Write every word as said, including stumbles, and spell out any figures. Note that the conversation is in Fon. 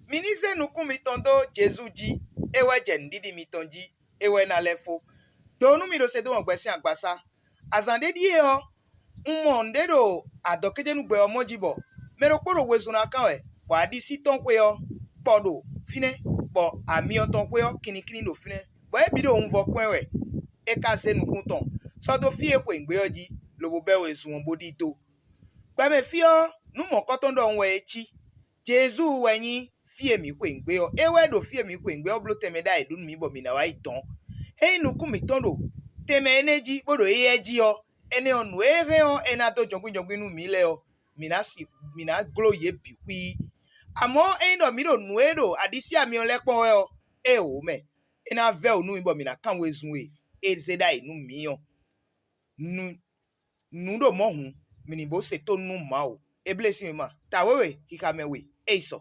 Mi ní zé nukún mitɔn dó Jezu jí; é wɛ jɛ nǔɖiɖi mitɔn jí; é wɛ ná lɛ́ fó. Do nú mi ɖo Sedómɔ gbɛ sín agbasá. Azǎn ɖé ɖíe ɔ́, un mɔ nǔɖé ɖo adɔkéjénúgbɛ ɔ́ mɔ jí bɔ mɛ ɖokpó ɖo wezun ná kán wɛ, bɔ aɖisí tɔn xwé ɔ́ kpɔ ɖo fínɛ́, bɔ amyɔ tɔn xwé ɔ́ kinnikínní ɖo fínɛ́, bɔ é bǐ ɖo wunvɔ kpɔ́n ɛ wɛ. É ka zé nukún tɔn sɔ́ dó fí e xweyǐgbe ɔ́ jí, lobo bɛ́ wezun ɔ́ bó ɖidó. Gbɛmɛ fí ɔ́, nǔ mɔ̌kɔtɔn ɖɔhun wɛ é cí. Jezu wɛ nyí fí e mǐ xweyǐgbe ɔ́; é wɛ ɖo fí e mǐ xweyǐgbe ɔ́ bló tɛnmɛ ɖ'ayǐ nú mǐ bɔ mǐ ná wá yi dɔ̌n. Ényí nukún mǐtɔn ɖo tɛnmɛ énɛ́ jí bó ɖo éyɛ́ jí ɔ́, énɛ́ ɔ́, nǔ e é hɛn ɔ́, é ná dó jɔngbíjɔngbí nú mǐ lɛ́ɛ ɔ́, mǐ ná si mǐ ná gló yě bǐ xwíí. Amɔ̌, ényí ɖɔ mǐ ɖo nǔ e ɖo aɖisí amyɔ lɛ́ɛ kpɔ́n wɛ ɔ́, é wǒ mɛ; é ná vɛ́ wǔ nú mì bɔ mǐ ná kan wezun e é zé ɖ'ayǐ nú mǐ ɔ́. Nǔ ɖo mɔ̌ hǔn, mǐ ní bó se tónú nú Mawu. Eblée sín wěma, ta wěwe, xixa mɛ we, é yi sɔ.